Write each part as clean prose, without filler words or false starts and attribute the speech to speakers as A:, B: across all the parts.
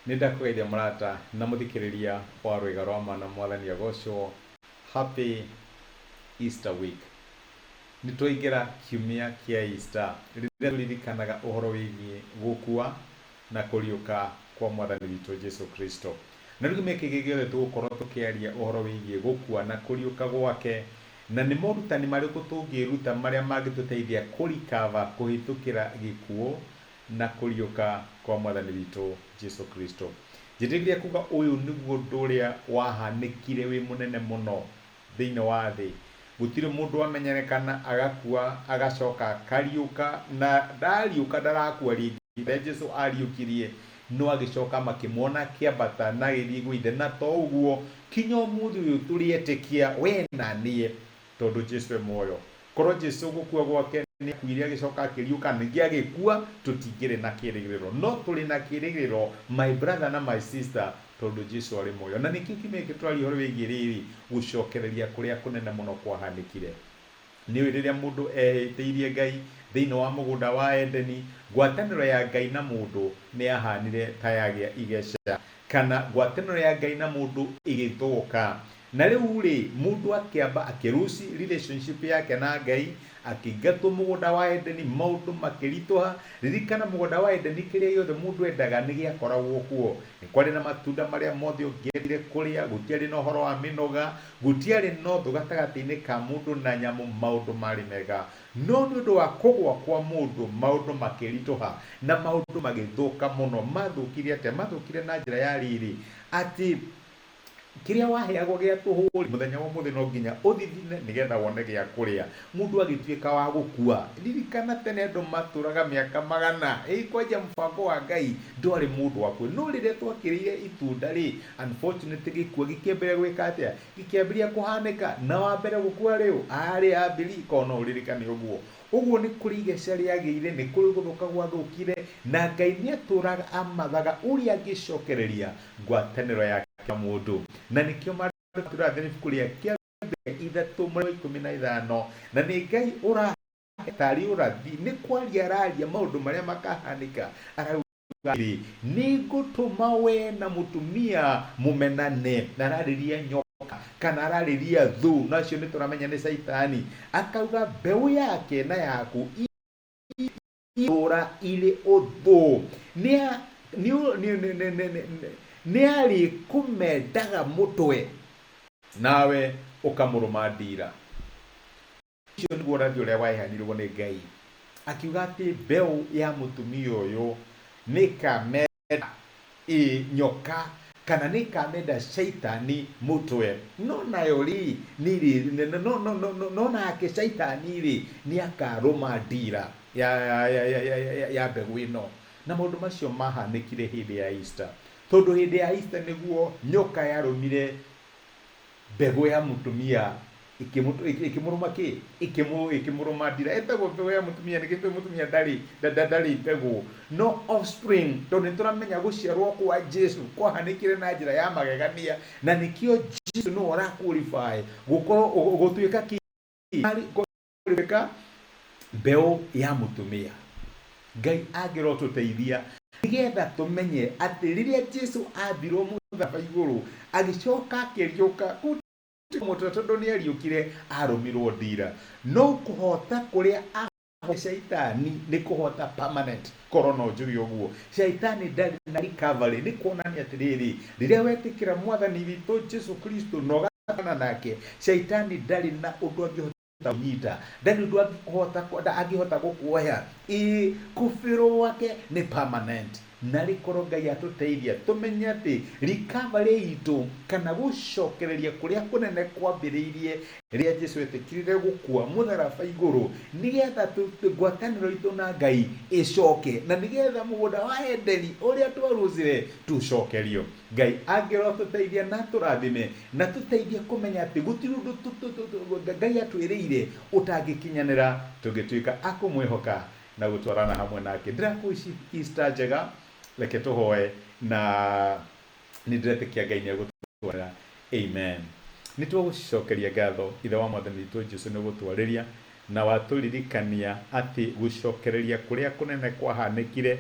A: Nĩ ndakũgeithia mũrata na mũthikĩrĩria wa Rwĩga rwa Ma na Mwathani agocwo. Happy Easter week. Nĩ twaingĩra kiumia kĩa Easter rĩrĩa tũririkanaga ũhoro wĩgiĩ gũkua na kũriũka kwa Mwathani witũ Jesu Kristo. Na rĩu kiumia kĩngĩ gĩothe tũgũkorwo tũkĩaria ũhoro wĩgiĩ gũkua na kũriũka gwake, na nĩ morutani marĩkũ tũngĩruta marĩa mangĩtũteithia kũrikava kũhĩtũkĩra gĩkuũ na kũriũka kwa Mwathani witũ Jesu Kristo. Njĩtĩkĩria kuga ũyũ nĩguo ũndũ ũrĩa wahanĩkire wĩ mũnene mũno thĩinĩ wa thĩ. Gũtirĩ mũndũ wamenyerekana agakua agacoka akariũka, na ndariũka ndarakua rĩngĩ. Rĩrĩa Jesu ariũkirie no agĩcoka makĩmuona akĩambata na agĩthiĩ gwĩ Ithe, na to ũguo kinya ũmũthĩ ũyũ tũrĩ etĩkia we na niĩ, tondũ Jesu e muoyo. Korwo Jesu gũkua gwake nĩ akuire agĩcoka akĩriũka ningĩ agĩkua, tũtingĩrĩ na kĩrĩgĩrĩro. No tũrĩ na kĩrĩgĩrĩro, my brother na my sister, tondũ Jesu arĩ muoyo. Na nĩkĩo kiumia gĩkĩ tũraria ũhoro wĩgiĩ rĩrĩ, gũcokereria kũrĩa kũnene mũno kwahanĩkire. Nĩũĩ rĩrĩa mũndũ ehĩtĩirie Ngai thĩinĩ wa mũgũnda wa Edeni, ngwatanĩro ya Ngai na mũndũ nĩ yahanire ta yagĩa igeca, kana ngwatanĩro ya Ngai na mũndũ ĩgĩthũka. Na rĩu-rĩ, mũndũ akĩamba akĩ lose relationship yake na Ngai, akĩingatwo mũgũnda wa Edeni, maũndũ makĩritũha. Ririkana mũgũnda wa Edeni kĩrĩa gĩothe mũndũ endaga nĩ gĩakoragwo kuo. Nĩ kwarĩ na matunda marĩa mothe ũngĩendire kũrĩa, gũtiarĩ na ũhoro wa mĩnoga, gũtiarĩ na ũthũ gatagatĩ-inĩ ka mũndũ na nyamũ, maũndũ marĩ mega. No nĩ ũndũ wa kũgũa kwa mũndũ, maũndũ makĩritũha na maũndũ magĩthũka mũno. Mathũkire atĩa? Mathũkire na njĩra ya rĩrĩ, atĩ kĩrĩa waheagwo gĩa tũhũ rĩ, mũthenya wa ũmũthĩ no nginya ũthithine nĩgetha wone gĩa kũrĩa. Mũndũ agĩtuĩka wa gũkua. Ririkana tene andũ matũraga mĩaka magana, ĩ kwanja mũbango wa Ngai ndwarĩ mũndũ akue. No rĩrĩa twakĩrĩire itunda rĩ, unfortunately gĩkuũ gĩkĩambĩrĩria gwĩka atĩa? Gĩkĩambĩrĩria kũhanĩka. Na wa mbere gũkua rĩ ũ? Arĩ Abili, korwo no ũririkane ũguo. Ũguo nĩ kũrĩ igeca rĩagĩire, nĩ kũrĩ gũthũka gwathũkire, na Ngai nĩatũũraga amathaga ũrĩa angĩcokereria ngwatanĩro yake na mũndũ. Na nĩkĩo maandĩko matwĩraga thĩinĩ ibuku rĩa Kĩambĩrĩria ithatũ mũhari wa 15, na nĩ Ngai ũrahe tarĩ ũrathi, nĩ kwaria araria maũndũ marĩa makahanĩka, arauga atĩrĩ, Nĩngũtũma wee na mũtumia mũmenane, na ararĩria nyoka kana ararĩria thũ, na acio nĩtũramenya nĩ Caitani, akauga mbeũ yake na yaku itũũra irĩ ũthũ, nĩarĩkũmendaga mũtwe, nawe ũkamũrũma ndiira. Ũcio nĩguo ũrathi ũrĩa waheanirwo nĩ Ngai, akiuga atĩ mbeũ ya mũtumia ũyũ nĩĩkamenda ĩ nyoka kana nĩĩkamenda Shaitani mũtwe. No nayo rĩ, no, no, no, no, no nake Shaitani rĩ, nĩakarũma ndiira ya, ya, ya, ya, ya, ya, ya mbegũ ĩno. Na maũndũ macio mahanĩkire hĩndĩ ya Easter, tondũ hĩndĩ ya Easter nĩguo nyoka yarũmire mbegũ ya mũtumia ĩkĩmũrũma kĩ? Ĩkĩmũrũma ndira. Ĩtagwo mbegũ ya mũtumia nĩkĩ tondũ mũtumia ndarĩ ndarĩ mbegũ. No offspring, tondũ nĩ tũramenya gũciarwo kwa Jesu kwahanĩkire na njĩra ya magegania, na nĩkĩo Jesu nĩwe ũra qualify gũkorwo gũtuĩka kĩ? Gũtuĩka mbeũ ya mũtumia. Ngai angĩrotũteithia nĩgetha tũmenye atĩ rĩrĩa Jesu ambirwo mũtharaba igũrũ agĩcoka akĩriũka, kũu ti mũtwe tondũ nĩ ariũkire arũmirwo ndira. No kũhota kũrĩa ahotire Shaitani nĩ kũhota permanent, korwo no njuge ũguo. Shaitani ndarĩ na recovery, nĩ kuonania atĩrĩrĩ, rĩrĩa wetĩkĩra Mwathani witũ Jesu Kristo na ũgatwarana nake, Shaitani ndarĩ na ũndũ angĩhota kũnyita, ndarĩ ũndũ angĩkũhota, angĩhota gũkuoya. Ĩĩ, kũbĩrwo gwake nĩ permanent. Narĩ korwo Ngai atũteithia tũmenye atĩ recovery itũ kana gũcokereria kũrĩa kũnene kwambĩrĩirie rĩrĩa Jesu etĩkĩrire gũkua mũtharaba igũrũ nĩgetha ngwatanĩro itũ na Ngai ĩcoke na nĩgetha mũgũnda wa Edeni ũrĩa twarũcire tũcokerio. Ngai angĩrotũteithia na atũrathime na tũteithie kũmenya atĩ gũtirĩ ũndũ Ngai atwĩrĩire ũtangĩkinyanĩra tũngĩtuĩka a kũmwĩhoka na gũtwarana hamwe nake. Ndĩrakũwish Easter njega, reke tũhoe na nĩ ndĩretĩkia Ngai nĩ egũtwarĩra. Amen. Nĩ twagũcokeria ngatho Ithe wa Mwathani witũ Jesu nĩ gũtwarĩria na watũririkania atĩ gũcokereria kũrĩa kũnene kwahanĩkire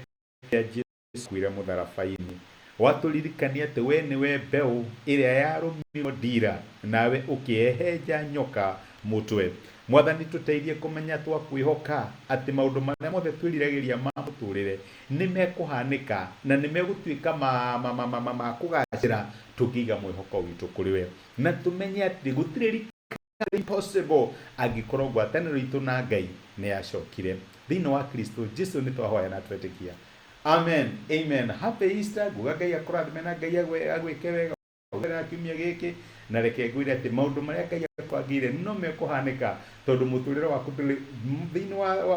A: rĩrĩa Jesu akuire mũtharaba-inĩ. Watũririkania atĩ we nĩwe mbeũ ĩrĩa yarũmirwo ndira, nawe ũkĩhehenja nyoka mũtwe. Mwathani, tũteithie kũmenya twakwĩhoka atĩ maũndũ marĩa mothe twĩriragĩria ma mũtũrĩre nĩ mekũhanĩka na nĩ megũtuĩka ma kũgacĩra tũngĩiga mwĩhoko witũ kũrĩ we, na tũmenye atĩ gũtirĩ impossible angĩkorwo ngwatanĩro itũ na Ngai nĩ yacokire thĩinĩ wa Kristo Jesu. Nĩ twahoya na twetĩkia, amen, amen. Happy Easter. Nguga Ngai akũrathime na Ngai agwĩke wega na kiumia gĩkĩ, na reke ngwĩre atĩ maũndũ marĩa Ngai akwangĩire no mekũhanĩka, tondũ mũtũrĩre waku ndũrĩ thĩinĩ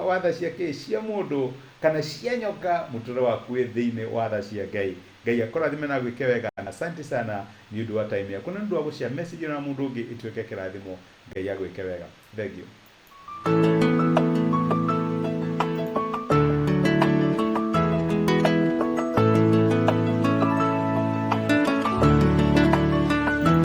A: wa tha cia kĩ cia mũndũ kana cia nyoka. Mũtũrĩre waku wĩ thĩinĩ wa tha cia Ngai. Ngai akũrathime na agwĩke wega, na asante sana nĩ ũndũ wa time yaku na nĩ ũndũ wa gũshare message na mũndũ ũngĩ ĩtuĩke kĩrathimo. Ngai agwĩke wega. Thank you.